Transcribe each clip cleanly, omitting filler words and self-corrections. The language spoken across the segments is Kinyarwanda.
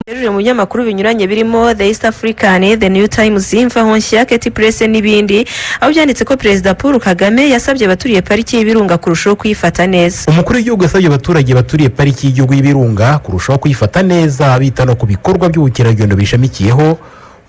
Ruri mu binyamakuru binyuranye birimo The East African, The New Times, Imvaho Nshya, KT Press n'ibindi, aho byanditse ko Perezida Paul Kagame yasabye abaturiye Pariki y'Ibirunga kurushaho kuyifata neza. Umukuru w'igihugu yasabye abaturage baturiye Pariki y'Igihugu y'Ibirunga kurushaho kuyifata neza, bita no ku bikorwa by'ubukerarugendo bishamikiyeho,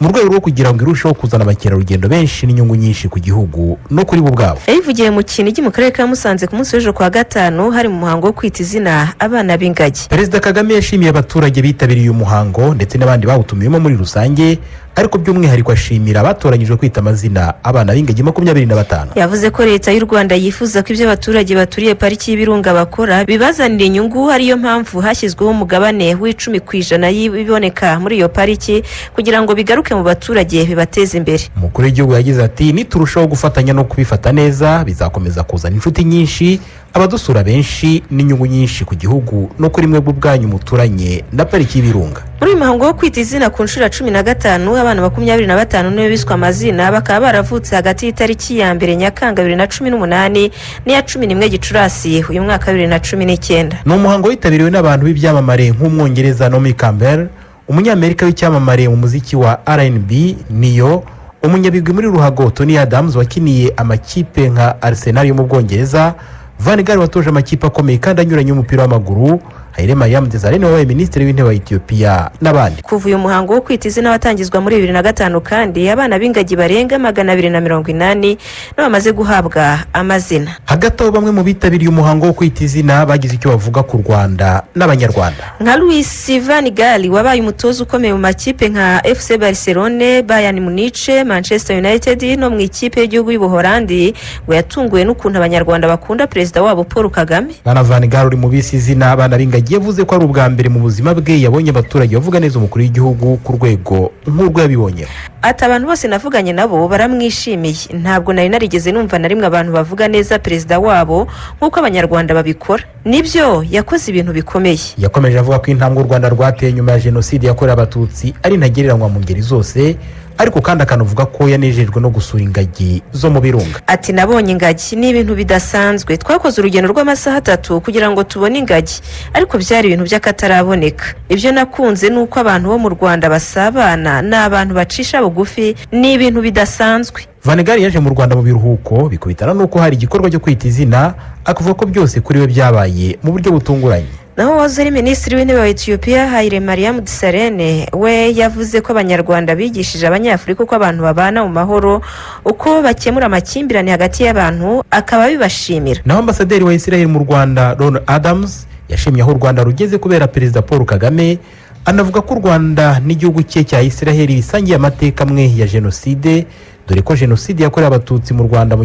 mu rwego rwo kugira ngo irusheho kuzana abakerarugendo benshi n'inyungu nyinshi ku gihugu no kuri bo ubwabo. Yabivugiye mu Kinigi, mu karere ka Musanze, ku munsi w'ejo kuwa gatanu, hari mu muhango wo kwita izina abana b'ingagi. Perezida Kagame yashimiye abaturage bitabiriye uyu muhango ndetse n'abandi bawutumiwemo muri rusange, ariko by'umwihariko ashimira abatoranyijwe kwita amazina abana b'ingagi 25. Yavuze ko Leta y'u Rwanda yifuza ko ibyo abaturage baturiye Pariki y'Ibirunga bakora bibazanira inyungu, ariyo mpamvu hashyizweho umugabane w'10% y'ibiboneka muri iyo pariki kugira ngo bigaruke mu baturage, bibateze imbere. Umukuru w'igihugu yagize ati: "Niturushaho gufatanya no kubifata neza, bizakomeza kuzana inshuti nyinshi, abadusura benshi n'inyungu nyinshi ku gihugu no kuri mwebwe ubwanyu muturanye na Pariki y'Ibirunga." Muri uyu muhango wo kwita izina ku nshuro ya 15, abana 25 nibo biswe amazina, bakaba baravutse hagati y'itariki ya 1 Nyakanga 2018 n'iya 11 Gicurasi uyu mwaka 2019. Ni umuhango witabiriwe n'abantu b'ibyamamare nk'Umwongereza Naomi Campbell, Umunyamerika w'icyamamare mu muziki wa R&B Ne-Yo, umunyabigwi muri ruhago Tony Adams wakiniye amakipe nka Arsenal yo mu Bwongereza, Van Gaal watoje amakipe akomeye kandi anyuranye y'umupira w'amaguru, Haile Mariam Desalegn wabaye Minisitiri w'Intebe wa Etiyopiya n'abandi. Kuva uyu muhango wo kwita izina watangizwa muri 2005 kandi, abana b'ingagi barenga 280 nibo bamaze guhabwa amazina. Hagati aho, bamwe mu bitabiriye umuhango wo kwita izina bagize icyo bavuga ku Rwanda n'Abanyarwanda. Nka Louis van Gaal wabaye umutoza ukomeye mu makipe nka FC Barcelone, Bayern Munich, Manchester United no mu ikipe y'igihugu y'Ubuholandi, ngo yatunguwe n'ukuntu Abanyarwanda bakunda perezida wabo Paul Kagame. Bwana Van Gaal uri mu bise izina abana b'ingagi yavuze ko ari ubwa mbere mu buzima bwe yabonye abaturage bavuga neza umukuru w'igihugu ku rwego nk'urwo yabibonyeho. Ati: "Abantu bose navuganye nabo baramwishimiye. Ntabwo nari narigeze numva na rimwe abantu bavuga neza perezida wabo nk'uko Abanyarwanda babikora. Nibyo, yakoze ibintu bikomeye." Yakomeje avuga ko intambwe u Rwanda rwateye nyuma ya Jenoside yakorewe Abatutsi ari ntagereranywa mu ngeri zose, ariko kandi akanavuga ko yanejejwe no gusura ingagi zo mu birunga. Ati: "Nabonye ingagi, ni ibintu bidasanzwe. Twakoze urugendo rw'amasaha 3 kugira ngo tubone ingagi, ariko byari ibintu by'akataraboneka. Ibyo nakunze ni uko abantu bo mu Rwanda basabana, ni abantu bacisha bugufi, ni ibintu bidasanzwe." Van Gaal yaje mu Rwanda mu biruhuko, bikubitana n'uko hari igikorwa cyo kwita izina, akavuga ko byose kuri we byabaye mu buryo butunguranye. Naho uwahoze ari Minisitiri w'Intebe wa Etiyopiya, Haile Mariam Desalegn, we yavuze ko Abanyarwanda bigishije Abanyafurika uko abantu babana mu mahoro, uko bakemura amakimbirane hagati y'abantu, akaba abibashimira. Naho ambasaderi wa Israel mu Rwanda, Ron Adams, yashimye aho u Rwanda rugeze kubera Perezida Paul Kagame, anavuga ko u Rwanda n'igihugu cye cya Israel bisangiye amateka amwe ya jenoside, dore ko Jenoside yakorewe Abatutsi mu Rwanda mu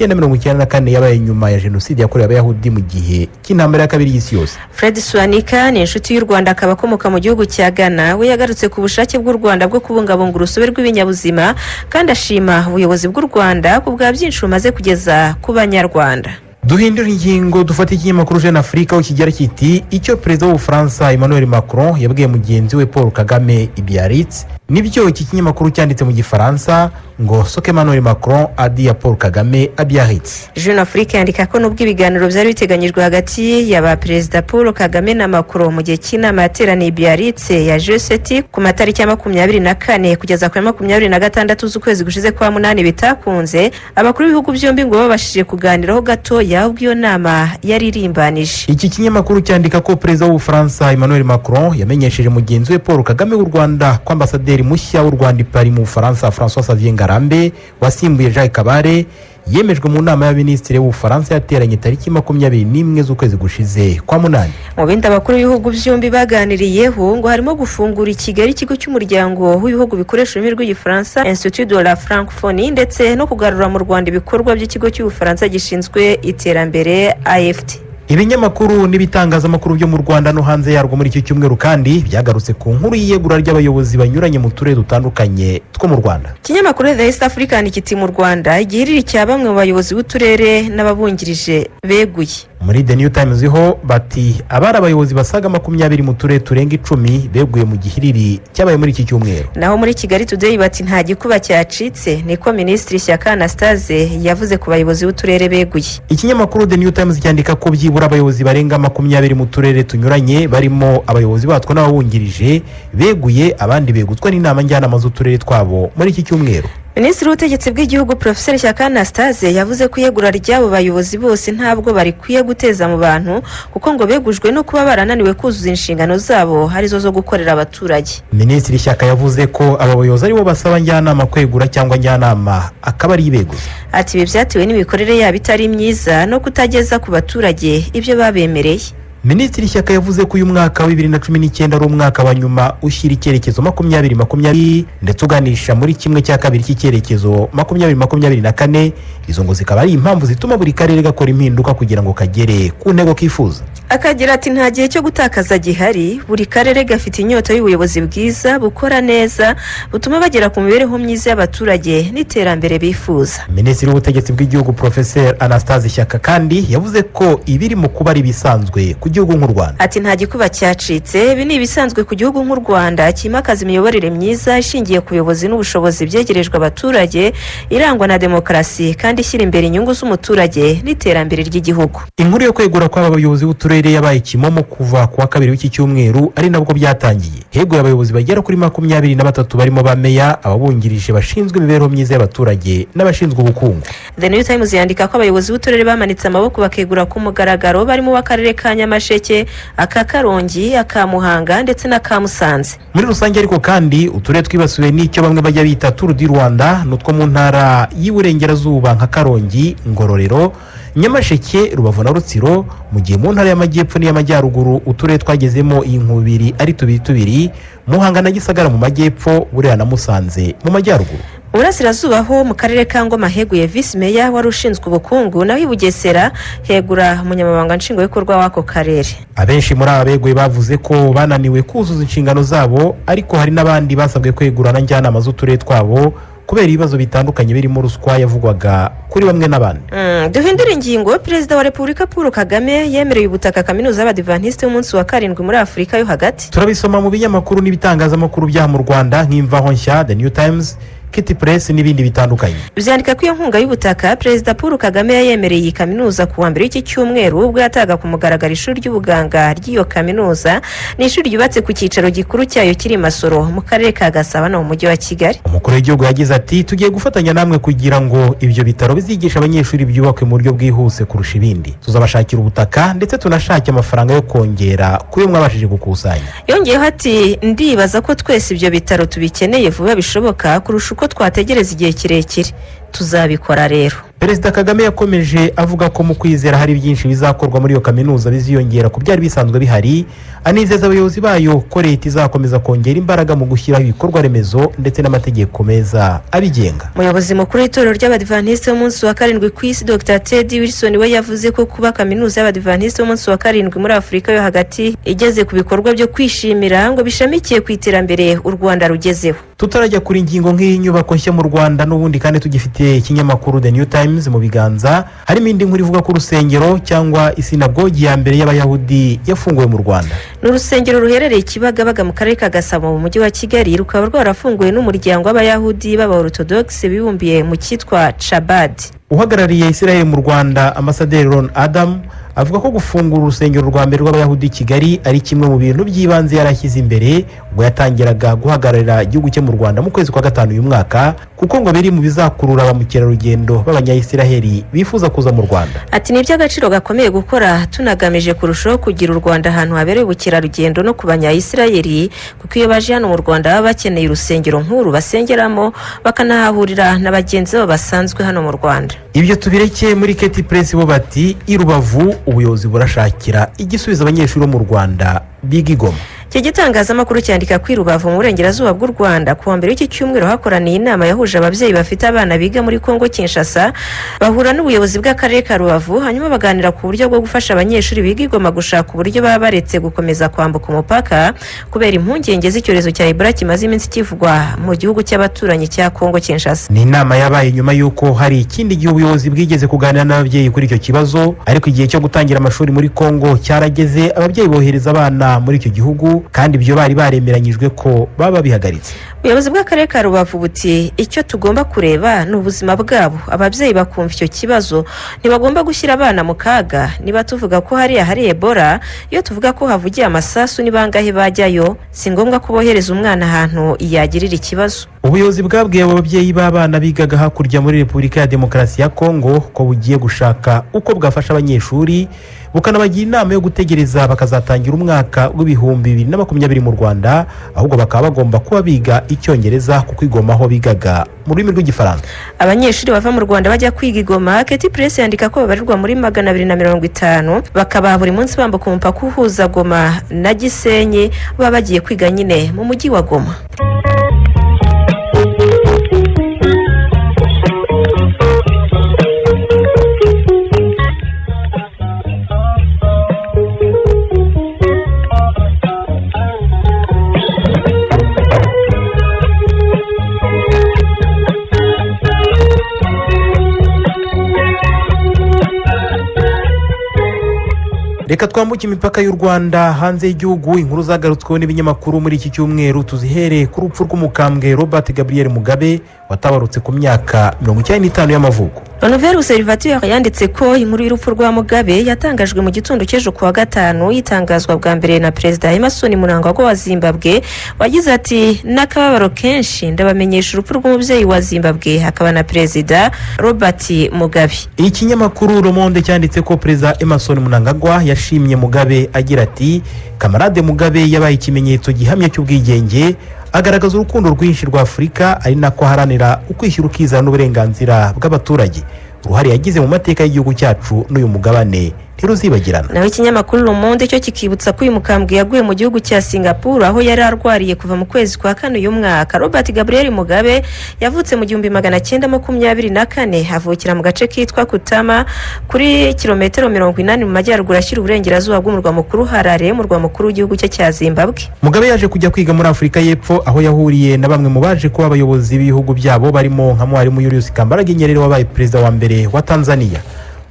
1994 yabaye nyuma ya Jenoside yakorewe Abayahudi mu gihe cy'Intambara ya Kabiri y'Isi Yose. Fred Swaniker ni inshuti y'u Rwanda, akaba akomoka mu gihugu cya Ghana. We yagarutse ku bushake bw'u Rwanda bwo kubungabunga urusobe rw'ibinyabuzima, kandi ashima ubuyobozi bw'u Rwanda ku bwa byinshi bumaze kugeza ku Banyarwanda. Duhindura ingingo, dufata ikinyamakuru Jeune Afrique, aho kigira kiti: "Icyo Perezida w'Ubufaransa Emmanuel Macron yabwiye mugenzi we Paul Kagame i Biarritz." Nibyo iki kinyamakuru cyanditse mu Gifaransa ngo: "Ce qu'Emmanuel Macron a dit à Paul Kagame à Biarritz." Jeune Afrique yandika ko nubwo ibiganiro byari biteganyijwe hagati ya ba Perezida Paul Kagame na Macron mu gihe cy'inama yateraniye i Biarritz ya G7 ku matariki ya 24 kugeza ku ya 26 z'ukwezi gushize kwa munani bitakunze, abakuru b'ibihugu byombi ngo babashije kuganiraho gatoya ubwo iyo nama yari irimbanije. Iki kinyamakuru cyandika ko Perezida w'Ubufaransa Emmanuel Macron yamenyesheje mugenzi we Paul Kagame w'u Rwanda ko ambasaderi mushya w'u Rwanda i Paris mu Bufaransa, François Xavier Ngarambe wasimbuye Jacques Kabare, yemejwe mu nama y'Abaminisitiri w'Ubufaransa yateranye tariki 21 z'ukwezi gushize kwa munani. Mu bindi abakuru b'ibihugu byombi baganiriyeho ngo harimo gufungura i Kigali ikigo cy'Umuryango w'Ibihugu bikoresha ururimi rw'Igifaransa, Institut de la Francophonie, ndetse no kugarura mu Rwanda ibikorwa by'ikigo cy'Ubufaransa gishinzwe iterambere, AFD. Ibinyamakuru n'ibitangazamakuru byo mu Rwanda no hanze yarwo muri iki cyumweru kandi byagarutse ku nkuru y'iyegura ry'abayobozi banyuranye mu turere dutandukanye two mu Rwanda. Ikinyamakuru The East African kiti: "Mu Rwanda, igihiriri cya bamwe mu bayobozi b'uturere n'ababungirije beguye." Muri The New Times ho bati: "Abari abayobozi basaga 20 mu turere turenga 10 beguye mu gihiriri cyabaye muri iki cyumweru." Naho muri Kigali Today bati: "Nta gikuba cyacitse," niko Minisitiri Shyaka Anastase yavuze ku bayobozi b'uturere beguye. Ikinyamakuru The New Times cyandika ko byibura abayobozi barenga 20 mu turere tunyuranye, barimo abayobozi batwo n'ababungirije, beguye, abandi beguzwa n'inama njyanama z'uturere twabo muri iki cyumweru. Minisitiri w'Ubutegetsi bw'Igihugu, Porofeseri Shyaka Anastase, yavuze ko iyegura ry'abo bayobozi bose ntabwo barikwiye guteza mu bantu, kuko ngo begujwe no kuba barananiwe kuzuza inshingano zabo, arizo zo gukorera abaturage. Minisitiri Shyaka yavuze ko aba bayobozi aribo basaba njyanama kwegura cyangwa njyanama akaba ariyo ibeguza. Ati: "Ibi byatewe n'imikorere yabo itari myiza no kutageza ku baturage ibyo babemereye." Minisitiri Shyaka yavuze ko uyu mwaka wa 2019 ari umwaka wa nyuma ushyira icyerekezo 2020, ndetse uganisha muri kimwe cya kabiri cy'icyerekezo 2024. Izo ngo zikaba ari impamvu zituma buri karere gakora impinduka kugira ngo kagere ku ntego kifuza. Akagira ati: "Nta gihe cyo gutakaza gihari. Buri karere gafite inyota y'ubuyobozi bwiza bukora neza, butuma bagera ku mibereho myiza y'abaturage n'iterambere bifuza." Minisitiri w'Ubutegetsi bw'Igihugu, Porofeseri Anastase Shyaka, kandi yavuze ko ibiri mu kuba ari ibisanzwe ku gihugu nk'u Rwanda. Ati: "Nta gikuba cyacitse. Ibi ni ibisanzwe ku gihugu nk'u Rwanda cyimakaza imiyoborere myiza ishingiye ku buyobozi n'ubushobozi byegerejwe abaturage, irangwa na demokarasi kandi ishyira imbere inyungu z'umuturage n'iterambere ry'igihugu." Inkuru yo kwegura kw'aba bayobozi b'uturere yabaye kimomo kuva ku wa kabiri w'iki cyumweru, ari nabwo byatangiye. Heguye abayobozi bagera kuri 23, barimo ba meya, ababungirije bashinzwe imibereho myiza y'abaturage n'abashinzwe ubukungu. The New Times yandika ko abayobozi b'uturere bamanitse amaboko bakegura ku mugaragaro barimo uw'akarere ka Nyamasheke, aka Karongi, aka Muhanga ndetse n'aka Musanze. Muri rusange ariko kandi, uturere twibasiwe n'icyo bamwe bajya bita Tour du Rwanda ni utwo mu Ntara y'Iburengerazuba nka Karongi, Ngororero, Nyamasheke, Rubavu na Rutsiro, mu gihe mu Ntara y'Amajyepfo n'iy'Amajyaruguru uturere twagezemo iyi nkubiri ari tubiri tubiri: Muhanga na Gisagara mu majyepfo, Burera na Musanze mu majyaruguru. Burasirazuba ho, mu karere ka Ngoma heguye visi meya wari ushinzwe ubukungu, naho i Bugesera hegura umunyamabanga nshingwabikorwa w'ako karere. Abenshi muri aba beguye bavuze ko bananiwe kuzuza inshingano zabo, ariko hari n'abandi basabwe kwegura na njyanama z'uturere twabo kubera ibibazo bitandukanye, birimo ruswa yavugwaga kuri bamwe n'abandi. Duhindure ingingo. Perezida wa Repubulika Paul Kagame yemereye ubutaka Kaminuza y'Abadivantisite y'Umunsi wa Karindwi muri Afurika yo Hagati. Turabisoma mu binyamakuru n'ibitangazamakuru byaha mu Rwanda nk'Imvaho Nshya, The New Times, KT Press n'ibindi bitandukanye. Byandika ko iyo nkunga y'ubutaka Perezida Paul Kagame yayemereye iyi kaminuza ku wa mbere w'iki cyumweru, ubwo yataga ku mugaragaro ishuri ry'ubuganga ry'iyo kaminuza. Ni ishuri ryubatse ku cyicaro gikuru cyayo kiri i Masoro mu karere ka Gasabo no mu Mujyi wa Kigali. Umukuru w'Igihugu yagize ati: "Tugiye gufatanya namwe kugira ngo ibyo bitaro bizigisha abanyeshuri byubakwe mu buryo bwihuse kurusha ibindi. Tuzabashakira ubutaka ndetse tunashake amafaranga yo kongera ku yo mwabashije gukusanya." Yongeyeho ati: "Ndibaza ko twese ibyo bitaro tubikeneye vuba bishoboka kurusha uko twategereza igihe kirekire. Tuzabikora rero." Perezida Kagame yakomeje avuga ko mu kwizera hari byinshi bizakorwa muri iyo kaminuza biziyongera ku byari bisanzwe bihari, anizeza abayobozi bayo ko leta izakomeza kongera imbaraga mu gushyiraho ibikorwa remezo ndetse n'amategeko meza abigenga. Umuyobozi mukuru w'Itorero ry'Abadivantisite b'Umunsi wa Karindwi ku isi, Dr Ted Wilson, we yavuze ko kuba Kaminuza y'Abadivantisite b'Umunsi wa Karindwi muri Afurika yo Hagati igeze ku bikorwa byo kwishimira, ngo bishamikiye ku iterambere u Rwanda rugezeho. Tutarajya kuri ingingo nk'iyi nyubako nshya mu Rwanda, n'ubundi kandi tugifite ikinyamakuru The New Times mu biganza, harimo indi nkuru ivuga ko urusengero cyangwa isinagogi ya mbere y'Abayahudi yafunguwe mu Rwanda. Ni urusengero ruherereye i Kibagabaga mu karere ka Gasabo mu Mujyi wa Kigali, rukaba rwarafunguwe n'umuryango w'Abayahudi b'Abaorthodox bibumbiye mu cyitwa Chabad. Uhagarariye Israel mu Rwanda, Ambasaderi Ron Adam, avuga ko gufungura urusengero rwa mbere rw'Abayahudi i Kigali ari kimwe mu bintu by'ibanze yari ashyize imbere ubwo yatangiraga guhagararira igihugu cye mu Rwanda mu kwezi kwa gatanu uyu mwaka, kuko ngo biri mu bizakurura ba mukerarugendo b'Abanyayisiraheli bifuza kuza mu Rwanda. Ati: "Ni iby'agaciro gakomeye gukora tunagamije kurushaho kugira u Rwanda ahantu habereye ubukerarugendo no ku Banyayisiraheli, kuko iyo baje hano mu Rwanda baba bakeneye urusengero nk'uru basengeramo, bakanahahurira na bagenzi babo basanzwe hano mu Rwanda." Ibyo tubireke. Muri KT Press bo bati: "I Rubavu ubuyobozi burashakira igisubizo abanyeshuri bo mu Rwanda biga i Goma." Iki gitangazamakuru cyandika ko i Rubavu mu burengerazuba bw'u Rwanda ku wa mbere w'iki cyumweru hakoraniye inama yahuje ababyeyi bafite abana biga muri Kongo Kinshasa, bahura n'ubuyobozi bw'akarere ka Rubavu, hanyuma baganira ku buryo bwo gufasha abanyeshuri biga i Goma gushaka uburyo baba baretse gukomeza kwambuka umupaka kubera impungenge z'icyorezo cya Ebola kimaze iminsi kivugwa mu gihugu cy'abaturanyi cya Kongo Kinshasa. Ni inama yabaye nyuma y'uko hari ikindi gihe ubuyobozi bwigeze kuganira n'ababyeyi kuri icyo kibazo, ariko igihe cyo gutangira amashuri muri Kongo cyarageze, ababyeyi bohereza abana muri icyo gihugu, kandi ibyo bari baremeranyijwe ko baba bihagaritse. Ubuyobozi bw'akarere ka Rubavu buti: "Icyo tugomba kureba ni ubuzima bwabo." Ababyeyi bakumva icyo kibazo, ntibagomba gushyira abana mu kaga. Niba tuvuga ko hariya hari Ebola, iyo tuvuga ko havugiye amasasu, ni bangahe bajyayo? Si ngombwa ko bohereza umwana ahantu yagirira ikibazo. Ubuyobozi bwabwiye abo babyeyi b'abana bigaga hakurya muri Repubulika ya Demokarasi ya Kongo ko bugiye gushaka uko bwafasha abanyeshuri, bukanabagira inama yo gutegereza bakazatangira umwaka w'2020 mu Rwanda, ahubwo bakaba bagomba kuba biga Icyongereza kuko i Goma aho bigaga mu rurimi rw'Igifaransa. Abanyeshuri bava mu Rwanda bajya kwiga i Goma, KT Press yandika ko babarirwa muri 250, bakaba buri munsi bambuka umupaka uhuza Goma na Gisenyi, baba bagiye kwiga nyine mu mujyi wa Goma. Reka twambuke imipaka y'u Rwanda hanze y'igihugu. Inkuru zagarutsweho n'ibinyamakuru muri iki cyumweru tuzihere ku rupfu rw'umukambwe Robert Gabriel Mugabe watabarutse ku myaka 95 y'amavuko. Nouvel Observateur yanditse ko inkuru y'urupfu rwa Mugabe yatangajwe mu gitondo cy'ejo kuwa gatanu, itangazwa bwa mbere na Perezida Emmerson Mnangagwa wa Zimbabwe, wagize ati: "N'akababaro kenshi ndabamenyesha urupfu rw'umubyeyi wa Zimbabwe hakaba na Perezida Robert Mugabe." Ikinyamakuru Le Monde cyanditse ko Perezida Emmerson Mnangagwa yashimye Mugabe agira ati: "Kamarade Mugabe yabaye ikimenyetso gihamya cy'ubwigenge, agaragaza urukundo rwinshi rwa Afurika, ari nako aharanira ukwishyira ukizana n'uburenganzira bw'abaturage. Uruhare yagize mu mateka y'igihugu cyacu n'uyu mugabane ntiruzibagirana." Naho ikinyamakuru Le Monde cyo kikibutsa ko uyu mukambwe yaguye mu gihugu cya Singapore aho yari arwariye kuva mu kwezi kwa kane uyu mwaka. Robert Gabriel Mugabe yavutse mu 1924, avukira mu gace kitwa Kutama, kuri kilometero 80 mu majyaruguru ashyira uburengerazuba bw'umurwa mukuru Harare, umurwa mukuru w'igihugu cye cya Zimbabwe. Mugabe yaje kujya kwiga muri Afurika y'Epfo, aho yahuriye na bamwe mu baje kuba abayobozi b'ibihugu byabo, barimo nka Mwarimu Julius Kambarage Nyerere wabaye perezida wa mbere wa Tanzania.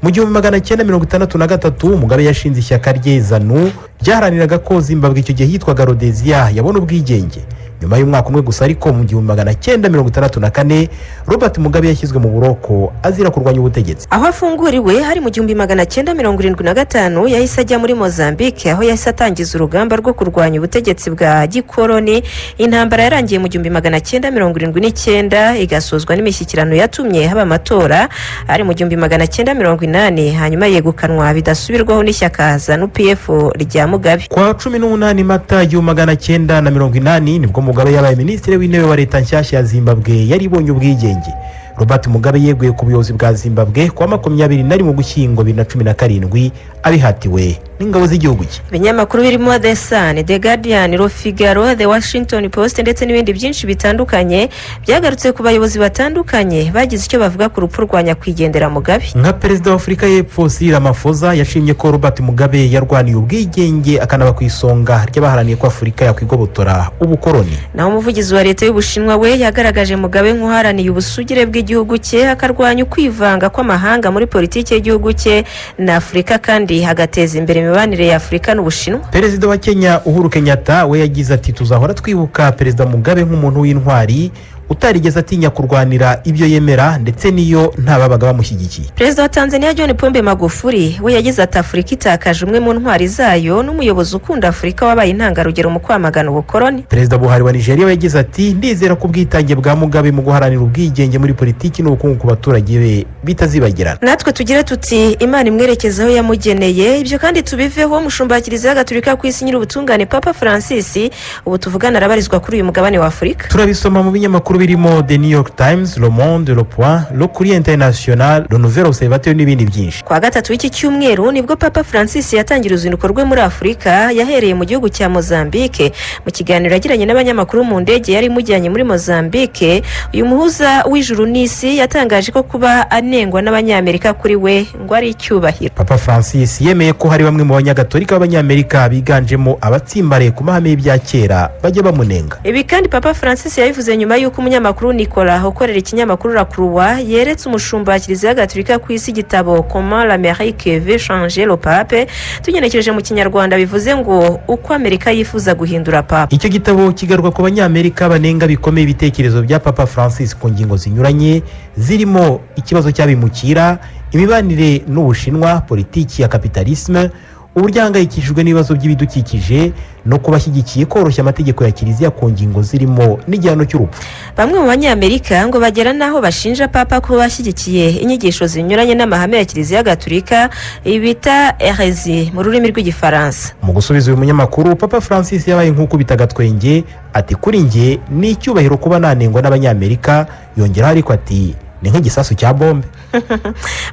Mu 1963 Mugabe yashinze ishyaka rye ZANU, ryaharaniraga ko Zimbabwe, icyo gihe yitwaga Rhodesia, yabona ubwigenge. Nyuma y'umwaka umwe gusa ariko, mu 1964, Robert Mugabe yashyizwe mu buroko azira kurwanya ubutegetsi. Aho afunguriwe hari mu 1975, yahise ajya muri Mozambique, aho yahise atangiza urugamba rwo kurwanya ubutegetsi bwa gikoroni. Intambara yarangiye mu 1979, igasozwa n'imishyikirano yatumye haba amatora ari mu 1980, hanyuma yegukanwa bidasubirwaho n'ishyaka ZANU PF rya Mugabe. Kwa 18 Mata 1980 nibwo Mugabe yabaye minisitiri w'intebe wa leta nshyashya ya Zimbabwe yari ibonye ubwigenge. Robert Mugabe yeguye ku buyobozi bwa Zimbabwe kuwa 21 Ugushyingo 2017, abihatiwe n'ingabo z'igihugu cye. Ibinyamakuru birimo The Sun, The Guardian, Le Figaro, The Washington Post ndetse n'ibindi byinshi bitandukanye byagarutse ku bayobozi batandukanye bagize icyo bavuga ku rupfu rwa nyakwigendera Mugabe. Nka perezida wa Afurika y'Epfo Cyril Ramaphosa yashimye ko Robert Mugabe yarwaniye ubwigenge, akanaba ku isonga ry'abaharaniye ko Afurika yakwigobotora ubukoroni. Naho umuvugizi wa leta y'Ubushinwa we yagaragaje Mugabe nk'uharaniye ubusugire bw'igihugu cye, akarwanya ukwivanga kw'amahanga muri politiki y'igihugu cye na Afurika, kandi agateza imbere imibanire ya Afurika n'Ubushinwa. Perezida wa Kenya Uhuru Kenyatta we yagize ati: "Tuzahora twibuka Perezida Mugabe nk'umuntu w'intwari utarigeze atinya kurwanira ibyo yemera, ndetse n'iyo nta babaga bamushyigikiye." Perezida wa Tanzania John Pombe Magufuli we yagize ati: "Afurika itakaje umwe mu ntwari zayo n'umuyobozi ukunda Afurika wabaye intangarugero mu kwamagana ubukoroni." Perezida Buhari wa Nigeria we yagize ati: "Ndizera ko ubwitange bwa Mugabe mu guharanira ubwigenge muri politiki n'ubukungu ku baturage be bitazibagirana." Natwe tugire tuti: "Imana imwerekeza aho yamugeneye." Ibyo kandi tubiveho. Umushumba wa Kiliziya Gatolika ku isi, Nyir'ubutungane Papa Francis, ubu tuvugana arabarizwa kuri uyu mugabane wa Afurika. Turabisoma mu binyamakuru. birimo The New York Times, Le Monde, Le Point, Le Courrier International, Le Nouvel Observateur n'ibindi byinshi. Kwa gatatu w'iki cyumweru nibwo Papa Francis yatangira uruzinduko rwe muri Afurika, yahereye mu gihugu cya Mozambique. Mu kiganiro yagiranye n'abanyamakuru mu ndege yari imujyanye muri Mozambique, uyu muhuza w'ijuru n'isi yatangaje ko kuba anengwa n'Abanyamerika kuri we ngo ari icyubahiro. Papa Francis yemeye ko hari bamwe mu Banyagatolika b'Abanyamerika biganjemo abatsimbaraye ku mahame y'ibya kera bajya bamunenga. Ibi kandi Papa Francis yabivuze nyuma y'uko umunyamakuru Nicolas ukorera ikinyamakuru La Croix yeretse umushumba wa Kiliziya Gatolika ku isi igitabo "Comment l'Amérique veut changer le pape", tugenekereje mu Kinyarwanda bivuze ngo "Uko Amerika yifuza guhindura Papa". Icyo gitabo kigaruka ku Banyamerika banenga bikomeye ibitekerezo bya Papa Francis ku ngingo zinyuranye zirimo ikibazo cy'abimukira, imibanire n'Ubushinwa, politiki ya capitalisme, uburyo ahangayikishijwe n'ibibazo by'ibidukikije no kuba ashyigikiye koroshya amategeko ya Kiliziya ku ngingo zirimo n'igihano cy'urupfu. Bamwe mu Banyamerika ngo bagera n'aho bashinja Papa kuba bashyigikiye inyigisho zinyuranye n'amahame ya Kiliziya Gatulika, bita hérésie mu rurimi rw'Igifaransa. Mu gusubiza uyu munyamakuru, Papa Francis yabaye nk'ukubita agatwenge, ati: "Kuri njye ni icyubahiro kuba nanengwa n'Abanyamerika." Yongeraho ariko ati: "Ni nk'igisasu cya bombe."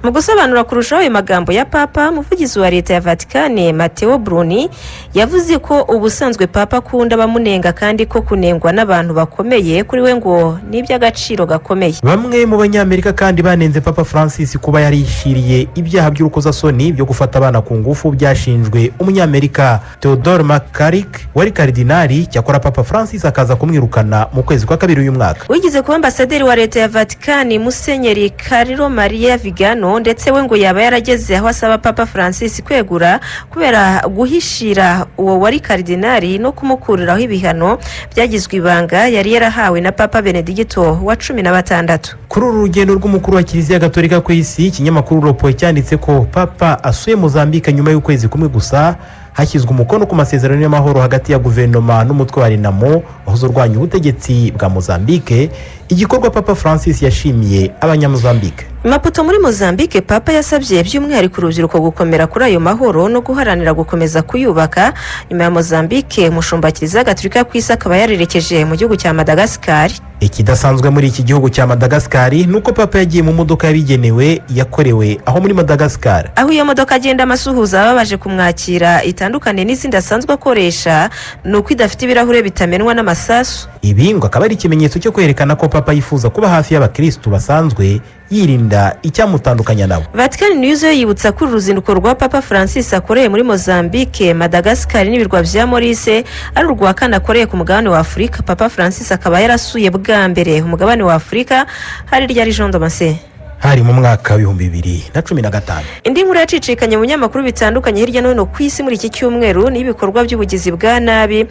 Mu gusobanura kurushaho ayo magambo ya Papa, umuvugizi wa leta ya Vatikani Matteo Bruni yavuze ko ubusanzwe Papa akunda abamunenga, kandi ko kunengwa n'abantu bakomeye kuri we ngo ni iby'agaciro gakomeye. Bamwe mu Banyamerika kandi banenze Papa Francis kuba yarishiriye ibyaha by'urukozasoni byo gufata abana ku ngufu byashinjwe Umunyamerika Theodore McCarrick wari karidinali, cyakora Papa Francis akaza kumwirukana mu kwezi kwa kabiri uyu mwaka. Wigeze kuba ambasaderi wa leta ya Vatikani, Musenyeri Carlo Maria Vigano, ndetse we ngo yaba yarageze aho asaba Papa Francis kwegura kubera guhishira uwo wari karidinali no kumukuriraho ibihano byagizwe ibanga yari yarahawe na Papa Benedigito wa 16. Kuri uru rugendo rw'umukuru wa Kiliziya Gatolika ku isi, ikinyamakuru Le Point cyanditse ko Papa asuye Mozambique nyuma y'ukwezi kumwe gusa hashyizwe umukono ku masezerano y'amahoro hagati ya guverinoma n'umutwe wa Renamo wahoze urwanya ubutegetsi bwa Mozambique, igikorwa Papa Francis yashimiye Abanyamozambique. Maputo muri Mozambique, Papa yasabye by'umwihariko urubyiruko gukomera kuri ayo mahoro no guharanira gukomeza kuyubaka. Nyuma ya Mozambique, umushumba Kiliziya Gatolika ku isi akaba yarerekeje mu gihugu cya Madagascar. Ikidasanzwe muri iki gihugu cya Madagascar ni uko Papa yagiye mu modoka yabigenewe yakorewe aho muri Madagascar. Aho iyo modoka agenda amasuhuza baba baje kumwakira itandukanye n'izindi asanzwe akoresha ni uko idafite ibirahure bitamenwa n'amasasu. Ibi ngo akaba ari ikimenyetso cyo kwerekana ko Papa yifuza kuba hafi y'abakirisitu basanzwe, yirinda icyamutandukanya nabo. Vatican News yo yibutsa ko uru ruzinduko rwa Papa Francis akoreye muri Mozambique, Madagascar n'ibirwa bya Maurice ari urwa kane akoreye ku mugabane wa Afurika. Papa Francis akaba yarasuye bwa mbere umugabane wa Afurika hari ryari, Jean Damascene? Hari mu mwaka w'2015. Indi nkuru yacicikanye mu binyamakuru bitandukanye hirya no hino ku isi muri iki cyumweru ni ibikorwa by'ubugizi bwa nabi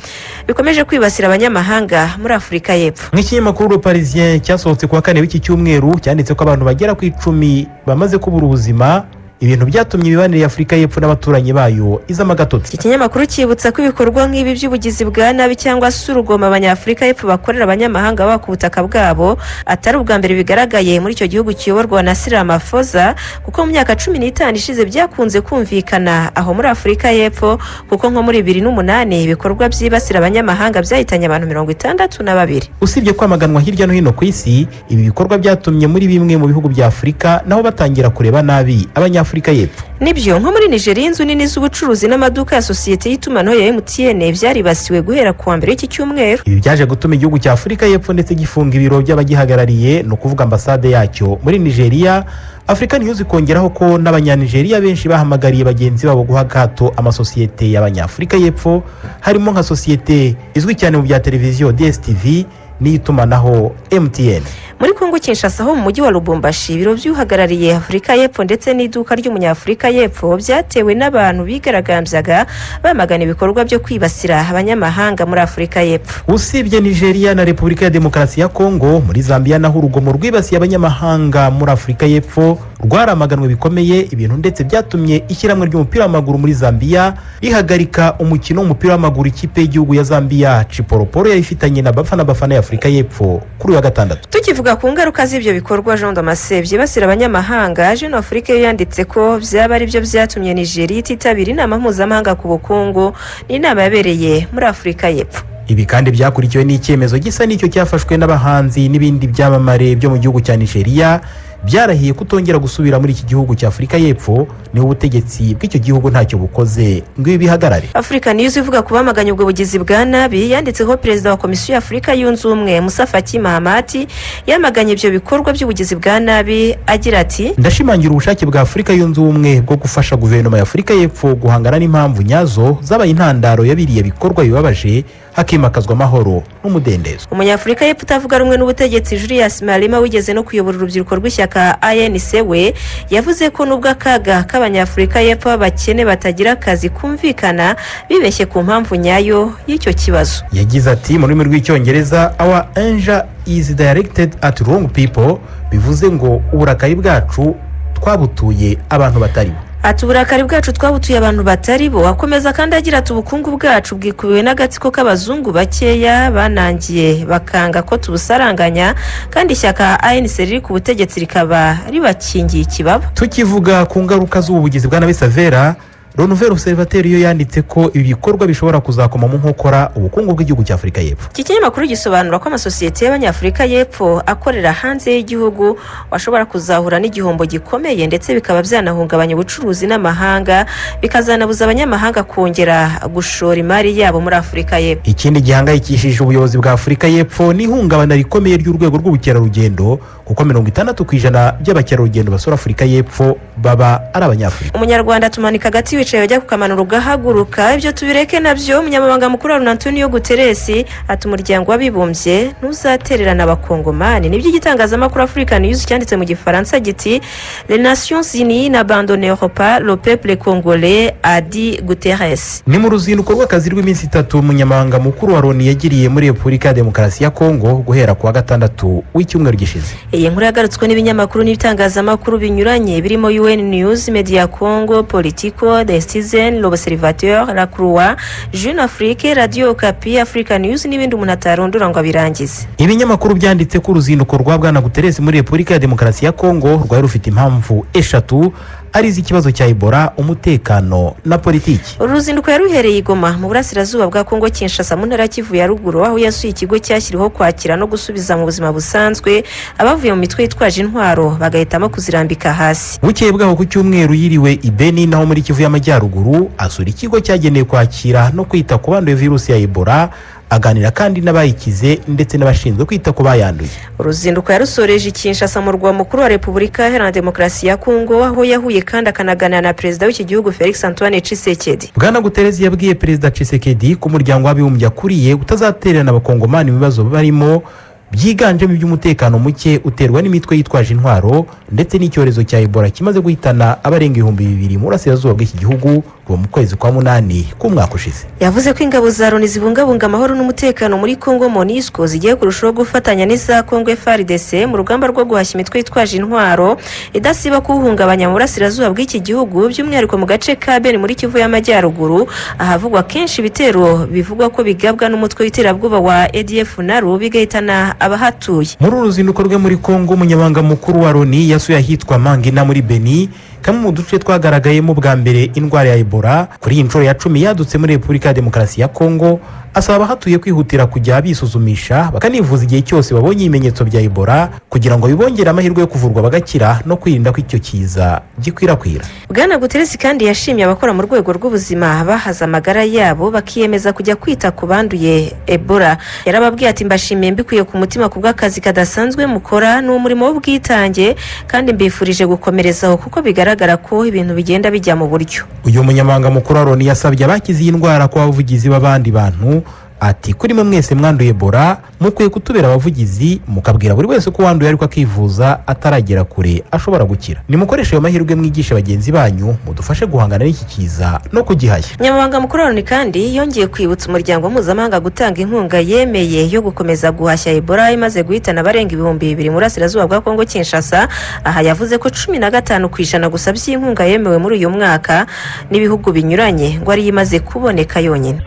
bikomeje kwibasira abanyamahanga muri Afurika y'Epfo. Nk'ikinyamakuru Le Parisien cyasohotse ku wa kane w'iki cyumweru cyanditse ko abantu bagera ku 10 bamaze kubura ubuzima, ibintu byatumye imibanire ya Afurika y'Epfo n'abaturanyi bayo izamo agatotsi. Iki kinyamakuru cyibutsa ko ibikorwa nk'ibi by'ubugizi bwa nabi cyangwa se urugomo Abanyafurika y'Epfo bakorera abanyamahanga baba ku butaka bwabo atari ubwa mbere bigaragaye muri icyo gihugu kiyoborwa na Cyril Ramaphosa, kuko mu myaka 15 ishize byakunze kumvikana aho muri Afurika y'Epfo, kuko nko muri 2008 ibikorwa byibasira abanyamahanga byahitanye abantu 62. Usibye kwamaganwa hirya no hino ku isi, ibi bikorwa byatumye muri bimwe mu bihugu bya Afurika naho batangira kureba nabi Abanyafurika y'Epfo. Nibyo, nko muri Nigeria inzu nini z'ubucuruzi n'amaduka ya sosiyete y'itumanaho ya MTN byaribasiwe guhera ku wa mbere w'iki cyumweru. Ibi byaje gutuma igihugu cya Afurika y'Epfo ndetse gifunga ibiro by'abagihagarariye, ni ukuvuga ambasade yacyo muri Nigeria. Africa News ikongeraho ko n'Abanyanigeriya benshi bahamagariye bagenzi babo guha akato amasosiyete y'Abanyafurika y'Epfo, harimo nka sosiyete izwi cyane mu bya televiziyo DStv n'itumanaho MTN. Muri Kongo Kinshasa ho mu mujyi wa Lubumbashi, ibiro by'uhagarariye Afurika y'Epfo ndetse n'iduka ry'Umunyafurika y'Epfo byatewe n'abantu bigaragambyaga bamagana ibikorwa byo kwibasira abanyamahanga muri Afurika y'Epfo. Usibye Nigeria na Repubulika ya Demokarasi ya Kongo, muri Zambia naho urugomo rwibasiye abanyamahanga muri Afurika y'Epfo rwaramaganwe bikomeye, ibintu ndetse byatumye ishyirahamwe ry'umupira w'amaguru muri Zambia rihagarika umukino w'umupira w'amaguru ikipe y'igihugu ya Zambia Chipolopolo yari ifitanye na Bafana Bafana ya Afurika y'Epfo kuri uyu wa gatandatu. Tukivuga ku ngaruka z'ibyo bikorwa, Jean Damascene, byibasira abanyamahanga, Jeune Afrique yo yanditse ko byaba ari byo byatumye Nigeria ititabira inama mpuzamahanga ku bukungu, ni inama yabereye muri Afurika y'Epfo. Ibi kandi byakurikiwe n'icyemezo gisa n'icyo cyafashwe n'abahanzi n'ibindi byamamare byo mu gihugu cya Nigeria, byarahiye kutongera gusubira muri iki gihugu cya Afurika y'Epfo niba ubutegetsi bw'icyo gihugu ntacyo bukoze ngo ibi bihagarare. Africa News ivuga ku bamaganye ubwo bugizi bwa nabi yanditseho Perezida wa Komisiyo y'Afurika Yunze Ubumwe, Musa Faki Mahamat, yamaganye ibyo bikorwa by'ubugizi bwa nabi agira ati: "Ndashimangira ubushake bwa Afurika Yunze Ubumwe bwo gufasha guverinoma ya Afurika y'Epfo guhangana n'impamvu nyazo zabaye intandaro ya biriya bikorwa bibabaje, hakimakazwa amahoro n'umudendezo." Umunyafurika y'Epfo utavuga rumwe n'ubutegetsi, Julius Malema, wigeze no kuyobora urubyiruko rw'ishyaka ANC, we yavuze ko nubwo akaga k'Abanyafurika y'Epfo b'abakene batagira akazi kumvikana, bibeshye ku mpamvu nyayo y'icyo kibazo. Yagize ati mu rurimi rw'Icyongereza: "Our anger is directed at wrong people," bivuze ngo uburakari bwacu twabutuye abantu batari bo. Ati: "Uburakari bwacu twabutuye abantu batari bo." Akomeza kandi agira ati: "Ubukungu bwacu bwikubiwe n'agatsiko k'abazungu bakeya banangiye bakanga ko tubusaranganya, kandi ishyaka ANC riri ku butegetsi rikaba ribakingiye ikibaba." Tukivuga ku ngaruka z'ubu bugizi bwa nabi, Savera, Le Nouvel Observateur yo yanditse ko ibi bikorwa bishobora kuzakoma mu nkokora ubukungu bw'igihugu cya Afurika y'Epfo. Iki kinyamakuru gisobanura ko amasosiyete y'Abanyafurika y'Epfo akorera hanze y'igihugu ashobora kuzahura n'igihombo gikomeye, ndetse bikaba byanahungabanya ubucuruzi n'amahanga, bikazanabuza abanyamahanga kongera gushora imari yabo muri Afurika y'Epfo. Ikindi gihangayikishije ubuyobozi bwa Afurika y'Epfo ni ihungabana rikomeye ry'urwego rw'ubukerarugendo, kuko 60% by'abakerarugendo basura Afurika y'Epfo baba ari Abanyafurika. Umunyarwanda tumanika agati wicaye, bajya kukamanura ugahaguruka. Ibyo tubireke nabyo. Umunyamabanga mukuru wa Loni, Antonio Guterres, ati Umuryango w'Abibumbye ntuzatererana Abakongomani. Nibyo igitangazamakuru Africa News cyanditse mu Gifaransa giti: "Les Nations Unies n'abandonneront pas le peuple congolais, a dit Guterres." Ni mu ruzinduko rw'akazi rw'iminsi 3 umunyamabanga mukuru wa Loni yagiriye muri Repubulika ya Demokarasi ya Kongo guhera ku wa gatandatu w'icyumweru gishize. Iyi nkuru yagarutswe n'ibinyamakuru n'ibitangazamakuru binyuranye birimo UN News, Media Congo, Politico, The Citizen, L'Observateur, La Croix, Jeune Afrique, Radio Okapi, Africa News n'ibindi umuntu atarondora ngo abirangize. Ibinyamakuru byanditse ko uruzinduko rwa Bwana Guterres muri Repubulika ya Demokarasi ya Kongo rwari rufite impamvu eshatu, ari iz'ikibazo cya Ebola, umutekano na politiki. Uru ruzinduko yaruhereye i Goma mu burasirazuba bwa Kongo Kinshasa, mu ntara ya Kivu ya Ruguru, aho yasuye ikigo cyashyiriweho kwakira no gusubiza mu buzima busanzwe abavuye mu mitwe yitwaje intwaro bagahitamo kuzirambika hasi. Bukeye bwaho ku cyumweru yiriwe i Beni, naho muri Kivu y'Amajyaruguru, asura ikigo cyagenewe kwakira no kwita ku banduye virusi ya Ebola, aganira kandi n'abayikize ndetse n'abashinzwe kwita ku bayanduye. Uruzinduko yarusoreje i Kinshasa, mu murwa mukuru wa Repubulika Iharanira Demokarasi ya Kongo, aho yahuye kandi akanaganira na perezida w'iki gihugu, Felix Antoine Tshisekedi. Bwana Guterres yabwiye Perezida Tshisekedi ko umuryango w'Abibumbye akuriye utazatererana Abakongomani mu bibazo barimo, byiganjemo iby'umutekano muke uterwa n'imitwe yitwaje intwaro ndetse n'icyorezo cya Ebola kimaze guhitana abarenga 2000 mu burasirazuba bw'iki gihugu kuva mu kwezi kwa munani k'umwaka ushize. Yavuze ko ingabo za Loni zibungabunga amahoro n'umutekano muri Congo, MONUSCO, zigiye kurushaho gufatanya n'iza Congo FARDC mu rugamba rwo guhashya imitwe yitwaje intwaro idasiba kuwuhungabanya mu burasirazuba bw'iki gihugu, by'umwihariko mu gace ka Beni muri Kivu y'Amajyaruguru, ahavugwa kenshi ibitero bivugwa ko bigabwa n'umutwe w'iterabwoba wa ADF NALU, bigahitana abahatuye. Muri uru ruzinduko rwe muri Kongo, umunyamabanga mukuru wa Loni yasuye ahitwa Mangina muri Beni, kamwe mu duce twagaragayemo bwa mbere indwara ya Ebola kuri iyi nshuro ya 10 yadutse muri Repubulika ya Demokarasi ya Kongo, asaba abahatuye kwihutira kujya bisuzumisha bakanivuza igihe cyose babonye ibimenyetso bya Ebola, kugira ngo bibongere amahirwe yo kuvurwa bagakira no kwirinda ko icyo kiza gikwirakwira. Bwana Guterres kandi yashimye abakora mu rwego rw'ubuzima bahaze amagara yabo bakiyemeza kujya kwita ku banduye Ebola. Yarababwiye ati: "Mbashimiye mbikuye ku mutima ku bw'akazi kadasanzwe mukora, ni umurimo w'ubwitange, kandi mbifurije gukomerezaho kuko bigaragara ko ibintu bigenda bijya mu buryo." Uyu munyamabanga mukuru wa Loni yasabye abakize iyi ndwara kuba abavugizi b'abandi bantu. Ati: "Kuri mwe mwese mwanduye Ebola, mukwiye kutubera abavugizi, mukabwira buri wese ko wanduye ariko akivuza ataragera kure ashobora gukira. Nimukoreshe ayo mahirwe mwigishe bagenzi banyu, mudufashe guhangana n'iki kiza no kugihashya." Umunyamabanga mukuru wa Loni kandi yongeye kwibutsa umuryango mpuzamahanga gutanga inkunga yemeye yo gukomeza guhashya Ebola imaze guhitana abarenga 2000 mu burasirazuba bwa Kongo Kinshasa. Aha yavuze ko 15% gusa by'inkunga yemewe muri uyu mwaka n'ibihugu binyuranye ngo ariyo imaze kuboneka yonyine.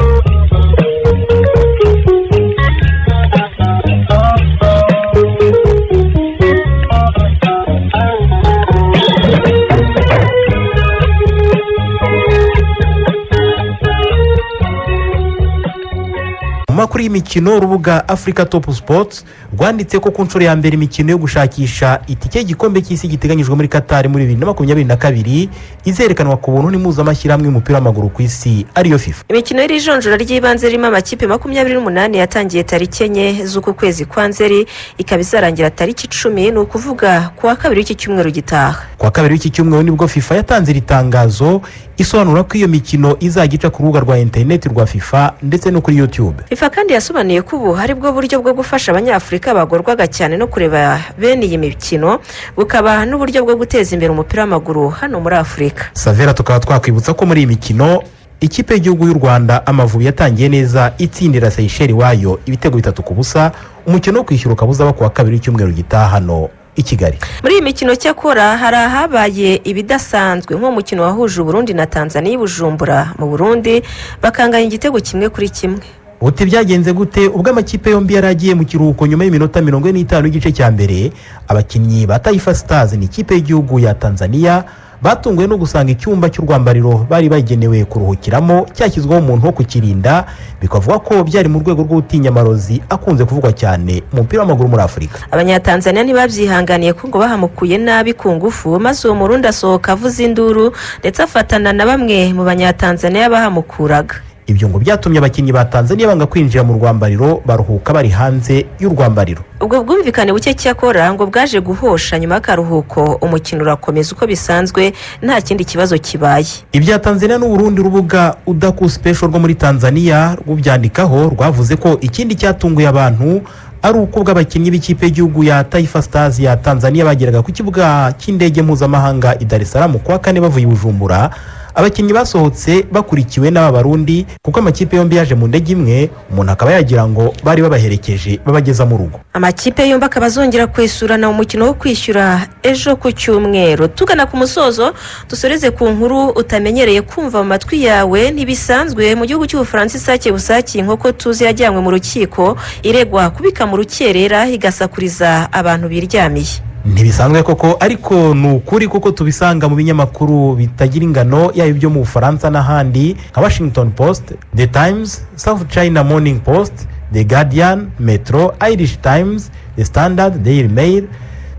Mu Makuru y'imikino, urubuga Africa Top Sports rwanditse ko ku nshuro ya mbere imikino yo gushakisha itike y'igikombe cy'isi giteganyijwe muri Qatar muri 2022 izerekanwa ku buntu n'impuzamashyirahamwe y'umupira w'amaguru ku isi, ariyo FIFA. Imikino y'iri jonjora ry'ibanze ririmo amakipe 28 yatangiye tariki 4 z'uku kwezi kwa Nzeri, ikaba izarangira tariki 10, ni ukuvuga ku wa kabiri w'iki cyumweru gitaha. Ku wa kabiri w'iki cyumweru nibwo FIFA yatanze iri tangazo, isobanura ko iyo mikino izajya ica ku rubuga rwa interineti rwa FIFA ndetse no kuri YouTube. FIFA kandi yasobanuye ko ubu ari bwo buryo bwo gufasha Abanyafurika bagorwaga cyane no kureba bene iyi mikino, bukaba n'uburyo bwo guteza imbere umupira w'amaguru hano muri Afurika. Savera, tukaba twakwibutsa ko muri iyi mikino ikipe y'igihugu y'u Rwanda Amavubi yatangiye neza itsindira Seychelles iwayo ibitego 3-0. Umukino wo kwishyura ukaba uzaba ku wa kabiri w'icyumweru gitaha hano i Kigali. Muri iyi mikino cyakora hari ahabaye ibidasanzwe, nk'umukino wahuje Uburundi na Tanzania i Bujumbura mu Burundi, bakanganya igitego 1-1. Uti byagenze gute? Ubwo amakipe yombi yari agiye mu kiruhuko, nyuma y'iminota 45 y'igice cya mbere, abakinnyi ba Taifa Stars, ni ikipe y'igihugu ya Tanzania, batunguwe no gusanga icyumba cy'urwambariro bari bagenewe kuruhukiramo cyashyizweho umuntu wo kukirinda, bikavuga ko byari mu rwego rwo gutinya amarozi akunze kuvugwa cyane mu mupira w'amaguru muri Afurika. Abanyatanzania ntibabyihanganiye ko ngo bahamukuye nabi ku ngufu, maze uwo Murundi asohoka avuza induru, ndetse afatana na bamwe mu Banyatanzaniya bahamukuraga. Ibyo ngo byatumye abakinnyi ba Tanzania banga kwinjira mu rwambariro, baruhuka bari hanze y'urwambariro. Ubwo bwumvikane buke cyakora ngo bwaje guhosha nyuma y'akaruhuko, umukino urakomeza uko bisanzwe, nta kindi kibazo kibaye. Ibya Tanzania n'Uburundi, urubuga Udaku Special rwo muri Tanzania rwubyandikaho, rwavuze ko ikindi cyatunguye abantu ari uko ubwo abakinnyi b'ikipe y'igihugu ya Taifa Stars ya Tanzania bageraga ku kibuga cy'indege mpuzamahanga i Dar es Salaam kuwa kane bavuye i Bujumbura, abakinnyi basohotse bakurikiwe n'aba Barundi, kuko amakipe yombi yaje mu ndege imwe, umuntu akaba yagira ngo bari babaherekeje babageza mu rugo. Amakipe yombi akaba azongera kwesurana mu mukino wo kwishyura ejo ku cyumweru. Tugana ku musozo, dusoreze ku nkuru utamenyereye kumva mu matwi yawe, ntibisanzwe. Mu gihugu cy'Ubufaransa, isake busake, inkoko tuzi, yajyanywe mu rukiko iregwa kubika mu rukerera igasakuriza abantu biryamiye. Ntibisanzwe koko, ariko ni ukuri, kuko tubisanga mu binyamakuru bitagira ingano, yaba ibyo mu Bufaransa n'ahandi nka Washington Post, The Times, South China Morning Post, The Guardian, Metro, Irish Times, The Standard, Daily Mail,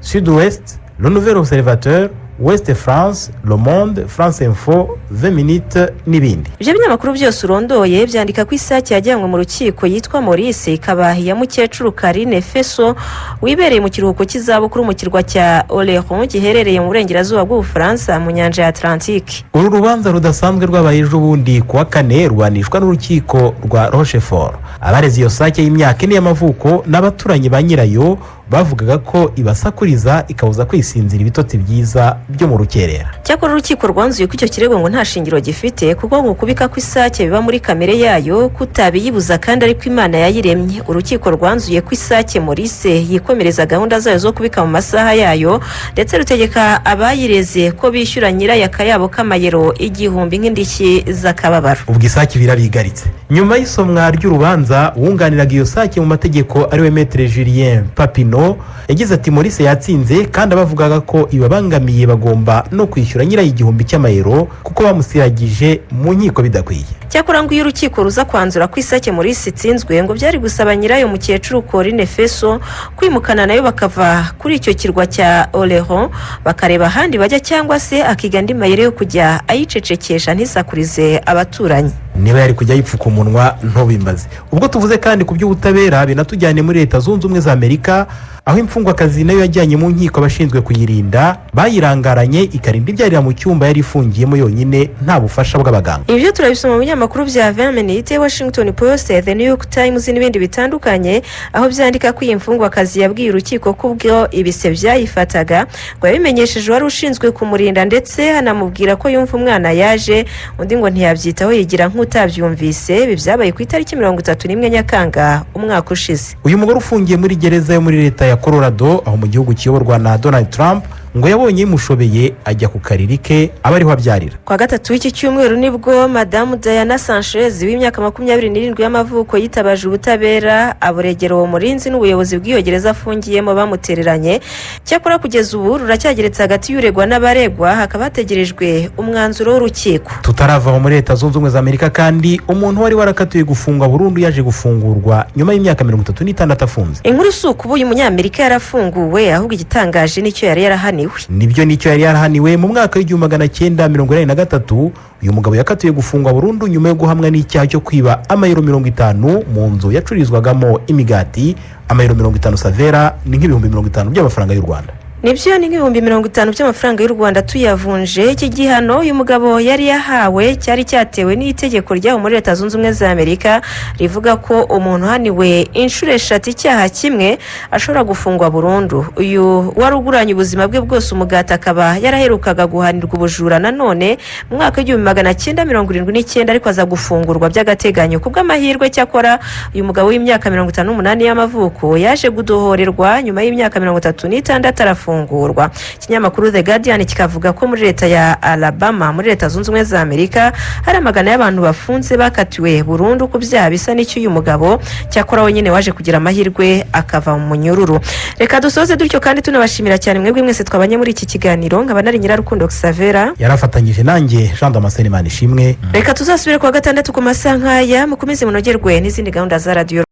Sud Ouest, Le Nouvel Observateur, Ouest France, Le Monde, France Info, 20 Minutes n'ibindi. Ibyo binyamakuru byose urondoye byandika ko isake yajyanywe mu rukiko yitwa Maurice, ikaba iya mukecuru Karine Feso wibereye mu kiruhuko cy'izabukuru mu kirwa cya Oléron giherereye mu burengerazuba bw'Ubufaransa mu nyanja ya Atlantique. Uru rubanza rudasanzwe rwabaye ejo bundi ku wa kane, ruburanishwa n'urukiko rwa Rochefort. Abareze iyo sake y'imyaka 4 y'amavuko n'abaturanyi ba nyirayo bavugaga ko ibasakuriza, ikabuza kwisinzira ibitotsi byiza byo mu rukerera. Cyakora urukiko rwanzuye ko icyo kirego ngo nta shingiro gifite, kuko ngo kubika kw'isake biba muri kamere yayo, kutabiyibuza kandi ariko Imana yayiremye. Urukiko rwanzuye ko isake Maurice yikomereza gahunda zayo zo kubika mu masaha yayo, ndetse rutegeka abayireze ko bishyura nyirayo akayabo k'amayero 1000 nk'indishyi z'akababaro. Ubwo isake birabigaritse. Nyuma y'isomwa ry'urubanza, uwunganiraga iyo sake mu mategeko, ariwe Maître Julien Papineau, yagize ati: "Maurice yatsinze, kandi abavugaga ko ibabangamiye bagomba no kwishyura nyirayo 1000 cy'amayero, kuko bamusiragije mu nkiko bidakwiye." Cyakora ngo iyo urukiko ruza kwanzura ko isake Maurice itsinzwe, ngo byari gusaba nyirayo mukecuru Corine Feso kwimukana nayo, bakava kuri icyo kirwa cya Oléron bakareba ahandi bajya, cyangwa se akiga andi mayeri yo kujya ayicecekesha ntisakurize abaturanyi. Niba yari kujya yipfuka umunwa, ntubimbaze. Ubwo tuvuze kandi ku by'ubutabera, binatujyane muri Leta Zunze Ubumwe za Amerika, aho imfungwakazi nayo yajyanye mu nkiko abashinzwe kuyirinda bayirangaranye, ikarinda ibyarira mu cyumba yari ifungiyemo yonyine, nta bufasha bw'abaganga. Ibyo turabisoma mu binyamakuru bya 20 Minutes, Washington Post, The New York Times n'ibindi bitandukanye, aho byandika ko iyi mfungwakazi yabwiye urukiko ko ubwo ibise byayifataga ngo yabimenyesheje uwari ushinzwe kumurinda, ndetse anamubwira ko yumva umwana yaje, undi ngo ntiyabyitaho, yigira nk'utabyumvise. Ibi byabaye ku itariki 31 Nyakanga umwaka ushize. Uyu mugore ufungiye muri gereza yo muri leta ya Colorado, aho mu gihugu kiyoborwa na Donald Trump. Ngo yabonye bimushobeye, ajya ku kariri ke aba ariho abyarira. Kwa gatatu w'iki cyumweru nibwo Madamu Diana Sanchez w'imyaka 27 y'amavuko yitabaje ubutabera, aburegera uwo murinzi n'ubuyobozi bw'iyo gereza afungiyemo bamutereranye. Cyakora kugeza ubu ruracyageretse hagati y'uregwa n'abaregwa, hakaba hategerejwe umwanzuro w'urukiko. Tutarava muri Leta Zunze Ubumwe za Amerika kandi, umuntu wari warakatiwe gufungwa burundu yaje gufungurwa nyuma y'imyaka 36 afunze. Inkuru si ukuba uyu Munyamerika yarafunguwe, ahubwo igitangaje nicyo yari yarahaniwe. Nibyo, nicyo yari yarahaniwe. Mu mwaka w'1983 uyu mugabo yakatiwe gufungwa burundu nyuma yo guhamwa n'icyaha cyo kwiba amayero 50 mu nzu yacururizwagamo imigati. Amayero 50 savera ni nk'ibihumbi 50 by'amafaranga y'u Rwanda. Nibyo, ni nk'ibihumbi 50 by'amafaranga y'u Rwanda tuyavunje. Iki gihano uyu mugabo yari yahawe cyari cyatewe n'itegeko ryaho muri Leta Zunze Ubumwe za Amerika rivuga ko umuntu uhaniwe inshuro 3 icyaha kimwe ashobora gufungwa burundu. Uyu wari uguranye ubuzima bwe bwose umugati akaba yaraherukaga guhanirwa ubujura nanone mu mwaka w'1979, ariko aza gufungurwa by'agateganyo ku bw'amahirwe. Cyakora uyu mugabo w'imyaka 58 y'amavuko yaje gudohorerwa nyuma y'imyaka 36 arafungurwa. Ikinyamakuru The Guardian kikavuga ko muri leta ya Alabama muri Leta Zunze Ubumwe za Amerika hari amagana y'abantu bafunze bakatiwe burundu ku byaha bisa n'icy'uyu mugabo, cyakora we nyine waje kugira amahirwe akava mu munyururu. Reka dusoze dutyo kandi tunabashimira cyane mwebwe mwese twabanye muri iki kiganiro. Nkaba nari Nyirarukundo Xavera. Yarafatanyije nanjye Jean Damascene Manishimwe. Reka tuzasubire kuwa gatandatu ku masaha nk'aya. Mukomeze munogerwe n'izindi gahunda za Radiyo.